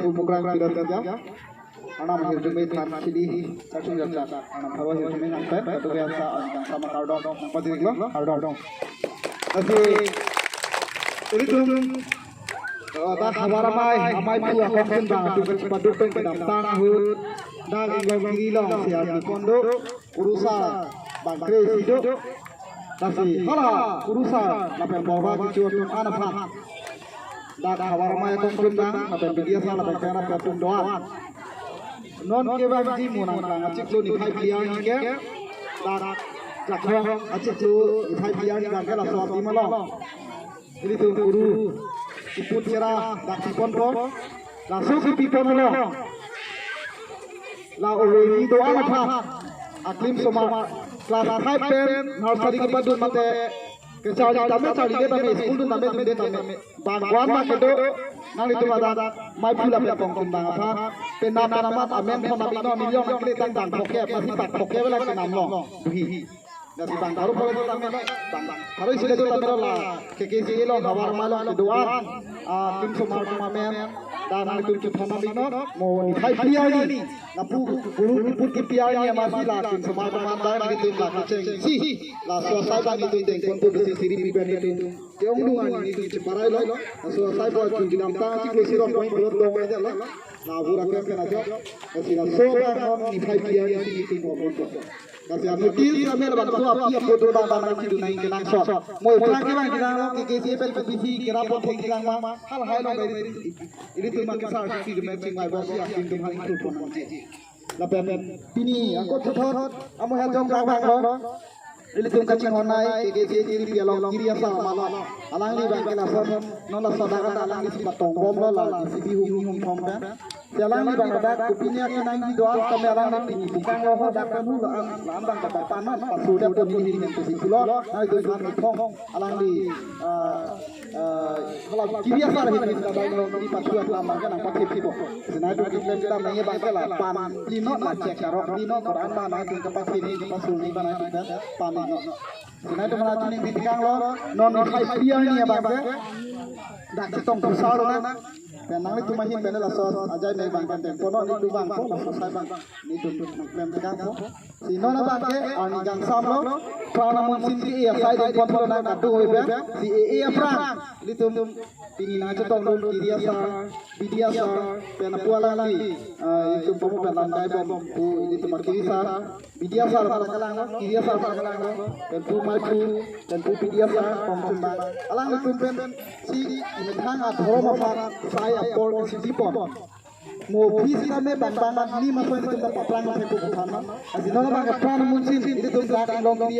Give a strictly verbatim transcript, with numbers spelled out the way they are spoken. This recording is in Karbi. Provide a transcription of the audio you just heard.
Umukrang Pirat Raja. Arnam ahirjume than sidi, sachung jajak. Arnam pharo ahirjume nangpen, katuke asa, ang sama kardom, nangpajiriklo, kardom. Lasi, ilitum, eh, dak havar amei, amei pu akong pen bang, atum kachepaduk pen kedamtang ahut, dak Inglong Kiri along, si arni kondo, kurusar, bang kre-isi do, lasi, hala, kurusar, lapen borba kecho atum an aphan. Dak havar amei akong pen bang, lapen Bidya Sar, lapen penap atum do-an. Non kevangji mo nangklang achiklo niphai phli arni ke, dak Jakhong achiklo niphai phli arni bang ke laso adim along. Ilitum kuru, kiput chera, dak pipon po, laso kipipon along. La ove ni do-an aphan, aklim osomar, class five pen, nursery kepadun mate, kecharli tame charlide tame, school dun tame dunde tame. Bang ko-an ma kedo, nanglitum adak, mei pu lapen pongkun bang aphan, penap pen amat amen thon abino million kili tang dang phokep, masi pak phokep la kenam long, buhi. Lasi bang pharo pharo tame, bang pharo isi le tame la, K K C A along havar amei along kedo-an, ah, aklim osomar atum amen, dak nanglitum chethon abino, mo niphai phli arni, lapu kuru kiput kipi arni amatsi la aklim osomar atum an dak nanglitum la kechengsi, laso asai bang itum dengpon pu besi siri pipen itum. Ke-ongdung arni itum cheparailo, laso asai bo jun kedamtang achiklo isi rong point plot dong aja la, la vura kem pen ajok, lasi laso abang non niphai phli arni si itum bo bon. Lasi a notice kami la bangso api apo do bang bang nangchidun nang kenangsot. Mo iplang ke bang kelang lo, K K C A pen K P C kerap pon thek kelang ma, hal hai lo dari ilitum ma kesar si kemen chingvai bo si akim tum hal ingkru pon nangji. Lapen pini ako thothot, amo hajong kang bang lo. Ilitum kachinghon nai, K K C A Kiri Pi along Kiri Asar Amei lo. Alangli bang ke lason, non laso dak alangli si patong bom lo la, si bihung hung thom pen. Si alangli bang dak, kopine akenangji do-an tame alangli pini bukang lo ho dak pen hu la, la bang dak panon, pasu dak pon hini hini pu si pulo, nai do han thom, alangli, ah, eh, hala Kiri Asar ahin dak lo, Kiri pathu alam bang ke nangpathe pipo. Si nai do keklem kita nangji bang ke la pan, lino la chek karok, lino koran bang nai do kapathe ni, kapasur ni bang nai do pan lino. Si nai do mana chini bitikang lo, non niphai phli arni abang ke, dak chetong pusar lo na. Pen nanglitum ahin pen laso ajai me bang ke dengpon, nelitum bang po, laso asai bang nelitum nangklem tikang po. Si non abang ke arni kangsam lo, Pran Amunsin ke-e asai dengpon pulo nang kadung oi pen, si e e aphrang, ilitum pini nangchetongdun Kiri Asar, Bidya Sar, pen apu alangli, ah, itum pamu pen lamdai bom pu ilitum a-Kiri Sar, Bidya Sar aphan kelang lo, Kiri Asar aphan kelang lo, pen pu mei pu, pen pu Bidya Sar, pongchun bang. Alanglitum pen si imethang adhorom aphan sai apor kesi pon. Mo phi sitame bang bang ni maso ilitum ta paplang ma thek pu aphan ma. Lasi non abang ke Pran Amunsin, ilitum dak Inglong Kiri